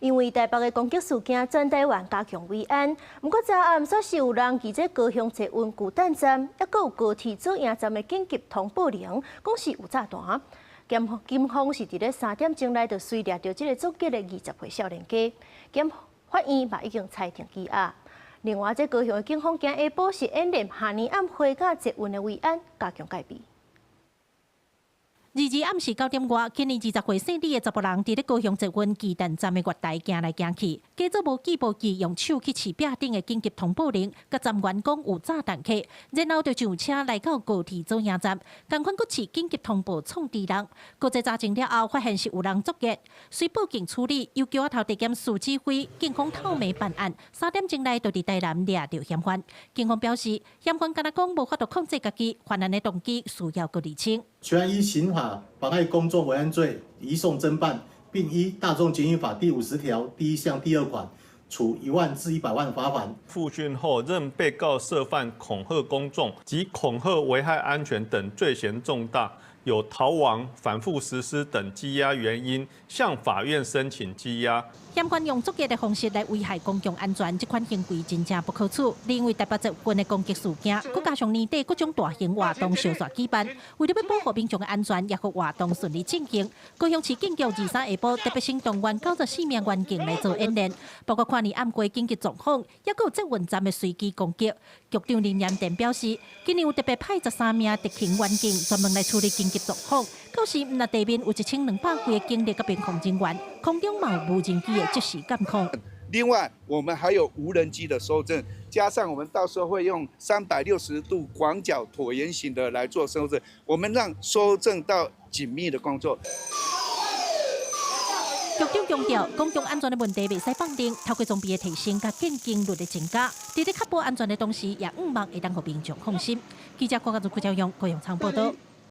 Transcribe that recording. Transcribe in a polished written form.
因為台北的攻擊事件，全台灣加強維安。毋過昨暗煞是有人佇這高雄捷運巨蛋站，抑閣有高鐵左營站的緊急通報鈴，講是有炸彈。檢方是佇咧3點鐘內就隨掠著這个作劫的20歲少年家，檢法院嘛已經裁定羈押。另外，這高雄的警方今下晡是演練跨年暗花佮捷運的維安，加強戒備。二二暗時9點外，今年20歲姓李的查埔人，佇咧高雄捷運巨蛋站的月台行來行去，假做無記無記，用手去拭壁頂的緊急通報鈴，共站員講有炸彈客，然後就上車來到高鐵左營站，仝款閣拭緊急通報創治人。國際查證了後，發現是有人作業，隨報警處理，由橋仔頭地檢署指揮，警方透暝辦案，3點鐘內就佇台南掠著嫌犯。警方表示，嫌犯敢若講無法度控制家己，犯案的動機需要閣釐清。全案依刑法妨礙公眾維安罪移送偵辦，並依大眾捷運法第50條第1項第2款，處1萬至100萬罰款。複訊後，認被告涉犯恐嚇公眾及恐嚇危害安全等罪嫌重大，有逃亡、反覆實施等羈押原因，向法院申請羈押。嫌犯用作劫的方式來危害公共安全，這款行為真正不可取。另外，台北捷運的攻擊事件，閣加上年底各種大型活動相續舉辦，為了欲保護民眾的安全，也予活動順利進行，高雄市警局23下晡特別先動員94名員警來做演練，包括跨年暗過緊急狀況，抑閣有捷運站的隨機攻擊。局長林延電表示，今年有特別派13名特勤員警專門來處理緊急狀況。到時毋但地面有1200幾个警力佮邊防人員，空中嘛有無人機的即時監控。另外，我們還有無人機的搜證，加上我們到時候會用360度廣角橢圓形的來做搜證，我們讓搜證到緊密的工作。局長強調，公共安全的問題袂使放任，透過裝備的提升佮見警率的增加，佇咧確保安全的同時，也向望會當予民眾放心。記者郭家祖、郭昭勇、高永昌報道。